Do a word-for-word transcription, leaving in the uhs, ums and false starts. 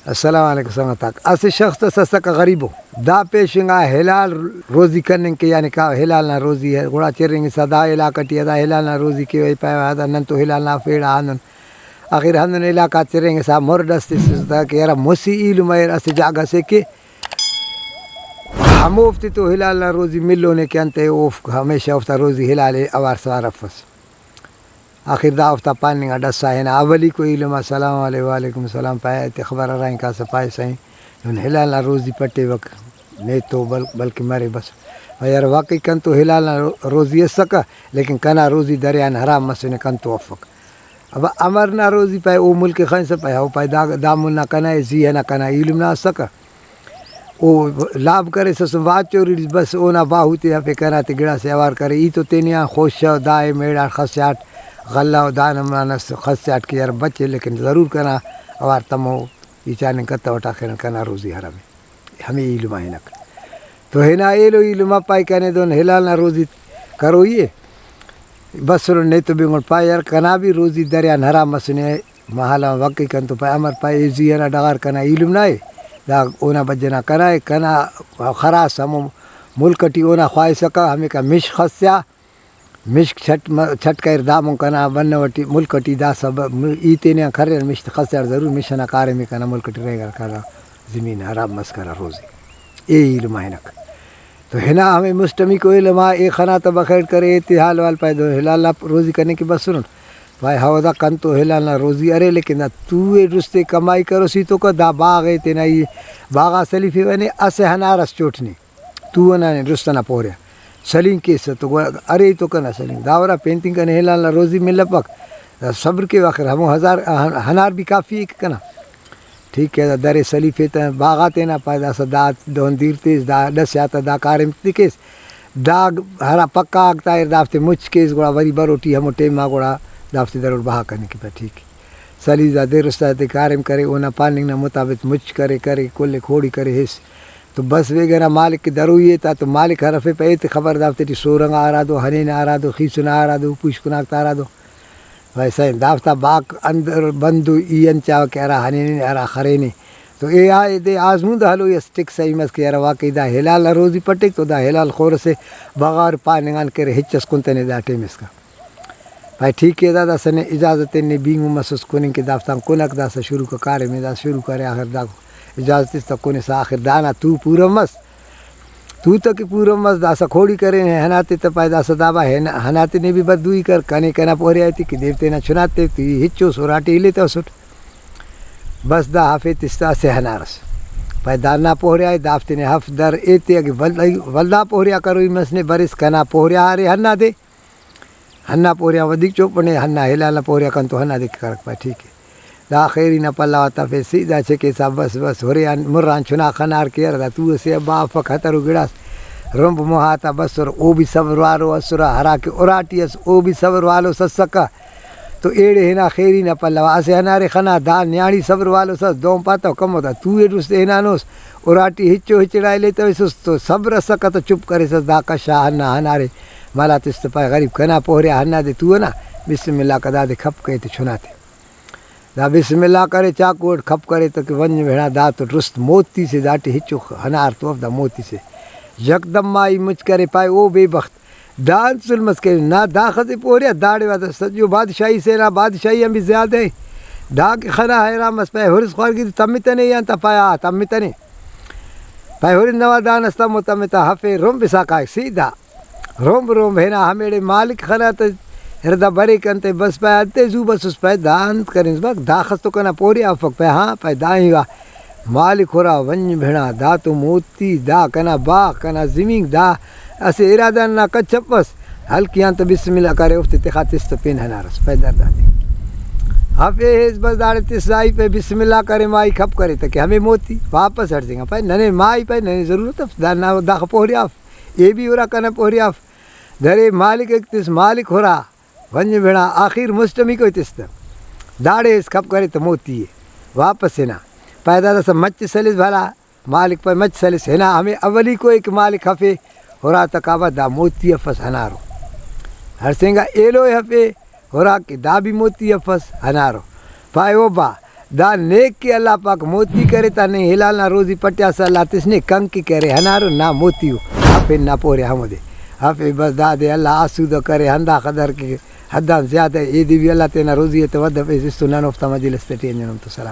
السلام علیکم سنگت آک۔ اسہ شخص اس اسکہ غریبو، دا پیشنگا ہلال روزی کننگ کہ، یعنی کا ہلال نا روزی ءِ گڑا چرینگسا دا علاقہ ٹی آ دا ہلال نا روزی کیوہ، پاوہ دا نن تو ہلال نا فیڑا ہندن۔ آخر ہندن علاقہ آ چرینگسا مر ڈس تسس دا کہ یرا مسہ ایلم اریر اسہ جاگہ سے کہ ہموفتے تو ہلال نا روزی ملونے کہ انتئے اوفک ہمیشہ اوفتا روزی ہلال ءِ اوار سوار افس۔ آخر دا اوفتا پاننگ آ ڈسا ہنا اولیکو ایلم آ سلام علیکم، وعلیکم السلام، پائے تے خبر ارائینکاسہ پائے سائیں، نن ہلال نا روزی پٹیوک، نیتو بل-، بلکہ مرے بس۔ پائے یار واقعی کنتو ہلال نا رو-، روزی اسکہ، لیکن کنا روزی دریان حرام مسنے کنتو افک۔ ابا امر نا روزی پائے او ملک خنسہ پائے، او پائے دا، دا منا کنا ءِ، زی ہنا کنا ایلم نا اسکہ۔ او لاب کریسس واچوریس، بس اونا باہو تے ہرفے کنا تے گڑاسے اوار کرے۔ ای تو تینے آن خوش ءُ، دا ءِ میڑاٹ خسیاٹ غلہ ءُ دانہ منا نس خسیاٹ کہ یار بچے، لیکن ضرور کنا اوار تمو ای چاننگ کتوٹ، آخر کنا روزی حرام ءِ۔ ہمے ایلم آ ہنک۔ تو ہنا ایلو ایلم آ پائے کنے دہن ہلال نا روزی کروئی ءِ۔ بسرن نیتو بنگن پائے یار کنا بھی روزی دریان حرام مسنے۔ مہالان واقعی کنتو پائے امر پائے اے زی ئنا ڈغار کنا ایلم نا ءِ، دا اونا بجہ نا کنا ءِ، کنا خراس ہمو ملک ٹی اونا خواہسکہ، ہمیکا مش خسیا، مشک چھٹ م-، چھٹ کریر دامون کنا بنو ٹی ملک ٹی داسہ ب-، م-، ای تینے آن کریر مش تے خسیاٹ ضرور مش ئنا کاریم ءِ کنا ملک ٹی رہینگار کنا زمین حرام مس کنا روزی۔ اے ایلم آ ہنک۔ تو ہنا ہمے مسٹمیکو ایلم آ اے خنا تہ بخیر کرے، ایتے حال وال پائے دہن ہلال نا روزی کننگ کہ بسرن۔ پائے ہو دا کنتو ہلال نا روزی ارے، لیکن دا تو ئے درستے کمائی کروسی تو کہ دا باغ ئے تینا ای باغا سلیفیوہ نے، اسہ ہنار ئس چوٹ نے تو ئنا نے درست ئنا پوریا سلینگ کیسہ تو گڑا ارے تو کنا سلینگ۔ دا وڑا پینتنگ کنے ہلال نا روزی ملپک۔ دا صبر کیو آخر ہمو ہزار ہنار بھی کافی ءِ کہ کنا۔ ٹھیک ءِ، دا درے سلیفے تہ باغا تینا پائے داسہ دا دہن دیر تیس، دا ڈس آ تہ دا کاریم تے کیس، دا ہرا پکا آک تا ارے دافتے مچ کیس، گڑا وری بروٹی ہمو ٹائما گڑا دافتے دروٹ بہا کنے کہ پائے ٹھیک ءِ۔ سلیس دا درست آتے کاریم کرے، اونا پاننگ نا مطابق مچ کرے، کرے، کل ءِ کھوڑی کرے ہیس۔ تو بس بیگہ نا مالک کہ دروئی ءِ تا تو مالک ہرفے پائے ایتے خبر دافتے ٹی سورنگ آ ہرادو، ہنین آ ہرادو، خیسن آ ہرادو، پوشکناک تا ہرادو۔ ویسا دافتا باک اندر بندو ای انت چاوہ کہ ہرا ہنینے، ہرا خرینے۔ تو اے آ، دے آزموندہ ہلوئی اس ٹک صحیح مس کہ ہرا واقعی دا ہلال نا روزی پٹک تو دا ہلال خور اسے بغار پاننگ آن کرے ہچ اس کنتنے دا ٹائم اسکا۔ پائے ٹھیک ءِ، دا داسہ نے اجازت نے بینگو مسس کننگ کہ دافتان کنک داسہ شروع کا کاریم ءِ دا شروع کرے آخر دا اجازت اس تا کنسا آخر دانا تو پورو مس۔ تو تہ کہ پورو مس، داسہ کھوڑی کرینے ہناتے تہ پائے داسہ دابا ہن-، ہناتے نے بھی بددوئی کر، کنے کنا پوریا ایتے کہ دیر تینا چناتے تو ای ہچو سوراٹی الیتوسٹ۔ بس دا ہفے تستا اسہ ہنار ئس۔ پائے دا ہنا پوریا ءِ، دافتے نے ہف در ایتے اگہ ول-، ولدا پوریا کروئی مس نے برس کنا پوریا ارے ہنادے۔ ہنا پوریا ودیک چوپنے، ہنا ہلال نا پوریا کنتو ہنادے کہ کرک پائے ٹھیک ءِ۔ دا خیری نا پلو آ تفے سیدھا چکیسا بس بس ہرے آن مران چنا خنار کہ یار دا تو اسے ابا افک ہترو گڑاس رمب مہاتا بسر او بھی صبر والو اسرہ، ہرا کہ اراٹی اس او بھی صبر والو سسکہ۔ تو ایڑے ہنا خیری نا پلو آ اسہ ہنارے خنا، دا نیاڑی صبر والو سس دہن پاتو کمو دا تو اے درست ہنانوس، اراٹی ہچو ہچڑا الیتویسس تو صبر اسکہ تہ چپ کریسس، دا کشا ہنا ہنارے ملا تس تہ پائے غریب کنا پہریا ہنادے تو ئنا، بسم اللہ کا دادے کھپ کئے تہ چناتے۔ دا بسم اللہ کرے چاکو اٹ کھپ کرے تہ کہ ونج بھیڑا دا تو درست موتی سے، داٹی ہچو ہنار تو اف، دا موتی سے۔ یکدم مائی مچ کرے پائے او بے بخت۔ دا انت ظلم اس کرینے، نا داخس ءِ پوریا، داڑے واسطہ سجو بادشاہی سے نا بادشاہی آن بھی زیادہ ءِ۔ دا کہ خنا حیران مس پائے، ہرس خوارگی تے تمتنے یا انت پائے، آ تمتنے۔ پائے ہرس نوا دان اس تمو تمتا ہفے رمب سا کائک سیدھا۔ رمب رمب ہنا ہمیڑے مالک خنا تہ ہردا بریک انت بس پائے انتے زو بسس پائے دا انت کرینس بس داخس تو کنا پوریا افک پائے، ہاں پائے دا ہی وا۔ مالک ہرا ونج بھیڑا، دا تو موتی، دا کنا باغ، کنا زمین، دا اسہ ارادہ نا کچ اف بس۔ ہلکی آن تہ بسم اللہ کرے، اوفتے تخا تس تہ پین ہنارس، پائے در دادے۔ ہفے ہیس بس داڑے تس آئی پہ بسم اللہ کرے، مائی کھپ کرے تہ کہ ہمے موتی واپس ہڑزینگا۔ پائے ننے مائی پائے ننے ضرورت اف، دا نا داخہ پوہریا اف، اے بھی ہرا کنا پوہریا اف۔ درے مالک ایک تس مالک ہرا۔ ونج بھیڑا آخیر مسٹمیکو تس تہ داڑے اس کھپ کرے تہ موتی ءِ واپس ہنا۔ پائے داداسہ مچ سلس بھلا، مالک پائے مچ سلس ہنا، ہمے اولیکو ءِ کہ مالک ہفے ہرا تہ کعبہ دا موتی افس ہنارو۔ ہڑسینگا ایلو ءِ ہفے ہرا کہ دا بھی موتی افس ہنارو۔ پائے او با دا نیک کہ اللہ پاک موتی کرے تا، نے ہلال نا روزی پٹیاسہ اللہ تس، نے کنکی کرے ہنارو نا موتی او، ہفے نا پورے ہمودے ہفے۔ بس دادے اللہ آسودہ کرے ہندا قدر کہ حدان زیادہ، ایدے بھی اللہ تینا روزی تے ودفیس، استو نن اوفتا مجلس تیٹی ہندن ہم تو سلام۔